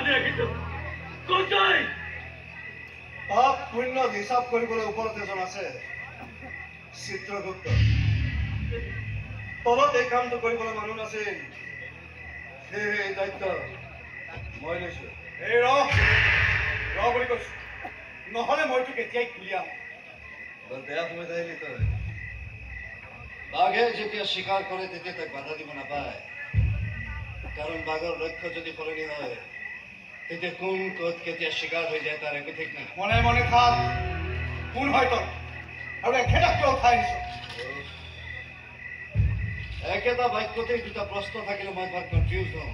বান্ধি ৰাখিছো। কোন তই? পাপ পুণ্য হিচাপ কৰিবলৈ ওপৰত এজন আছে, চিত্ৰগুপ্ত। তলত এই কামটো কৰিবলৈ মানুহ নাছিল, সেয়েহে এই দায়িত্ব মই লৈছো। এই ৰ ৰ বুলি কৈছো, নহ'লে মই তোক এতিয়াই গুলিয়াম। বৰ বেয়া সময়ত আহিলি তই। বাঘে যেতিয়া চিকাৰ কৰে তেতিয়া তাক বাধা দিব নাপায়, কাৰণ বাঘৰ লক্ষ্য যদি সলনি হয় তেতিয়া কোন ক'ত কেতিয়া চিকাৰ হৈ যায় তাৰ একো ঠিক নাই। মনে মনে থাক। কোন হয় তই আৰু এখেতক কিয় উঠাই আনিছ? একেটা বাক্যতেই দুটা প্ৰশ্ন থাকিলে মই বৰ কনফিউজ হওঁ।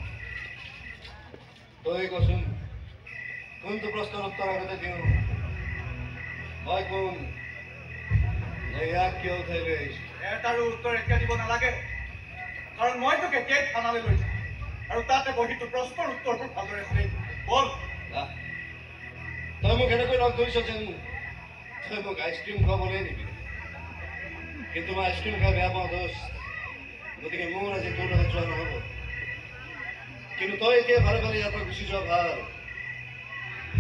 তই কচোন, কোনটো প্ৰশ্নৰ উত্তৰ আগতে দিওঁ? মই কোন, ইয়াক কিয় উঠাই লৈ আহিছো? এটাৰো উত্তৰ এতিয়া দিব নালাগে, কাৰণ মই তোক এতিয়াই থানালৈ লৈ যাম আৰু তাতে বহি তোৰ প্ৰশ্নৰ উত্তৰবোৰ ভালদৰে শুনিম। বল। তই মোক এনেকৈ লগ ধৰিছ যেন তই মোক আইচক্ৰীম খুৱাবলৈ নিবি, কিন্তু মই আইচক্ৰীম খাই বেয়া পাওঁ দোষ। গতিকে মোৰ আজি তোৰ লগত যোৱা নহ'ব। কিন্তু তই এতিয়া ভালে ভালে ইয়াৰ পৰা গুচি যোৱা ভাল,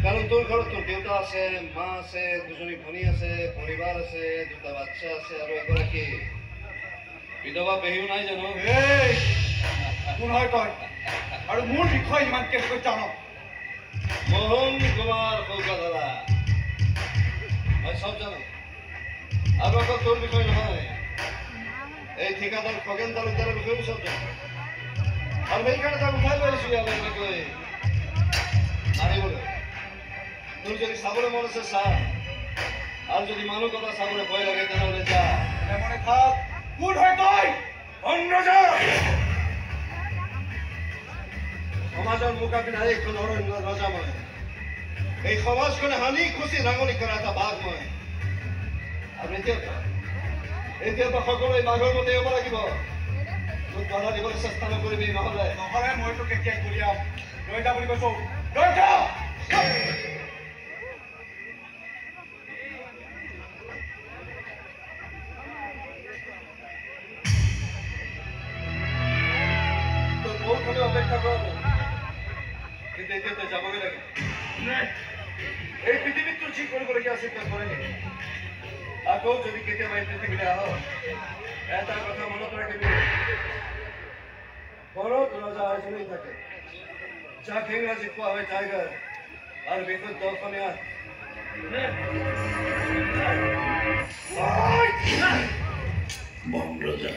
কাৰণ তোৰ ঘৰত তোৰ দেউতা আছে, মা আছে, দুজনী ভনী আছে, পৰিবাৰ আছে, দুটা বাচ্চা আছে আৰু এগৰাকী বিধৱা পেহীও নাই জানো? এই কোন হয় তই আৰু মোৰ বিষয়ে ইমান কেনেকৈ জান? মোহন কুমাৰ কলকাতা, মই চব জানো। আৰু অকল তোৰ বিষয়ে নহয়, এই ঠিকাদাৰ খগেন তালুকদাৰৰ বিষয়েও চব জানো। আৰু সেইকাৰণে তাক উঠাই লৈ আহিছো ইয়ালৈ এনেকৈ মাৰিবলৈ। তোৰ যদি চাবলৈ মন আছে চা, আৰু যদি মানুহ কথা চাবলৈ ভয় লাগে তেনেহ'লে যা। মনে থাক। কোন হয় তই? অন্যজা সমাজৰ মুখা পিন্ধা এইখন অৰণ্য ৰজা মই। এই সমাজখনে হানি খুচি ৰাঙলী কৰা এটা বাঘ মই। আৰু এতিয়াৰ পৰা সকলোৱে বাঘৰ মতে হ'ব লাগিব। মোক বাধা দিবলৈ চেষ্টা নকৰিবি, নহ'লে নহ'লে মই তোক এতিয়াই গুলিয়াম। লৈ যা বুলি কৈছো, লৈ যা। তই বহুত সময় অপেক্ষা কৰ, কিন্তু এতিয়া তই যাবগৈ লাগে। এই পৃথিৱীত তোৰ যি কৰিবলগীয়া আছিল তই কৰিলি। আকৌ যদি কেতিয়াবা এই পৃথিৱীলৈ আহ, এটা কথা মনত ৰাখিবি, বনত ৰজা এজনেই থাকে, যাক ইংৰাজীত কোৱা হয় টাইগাৰ আৰু বিশুদ্ধ অসমীয়াত বন ৰজা।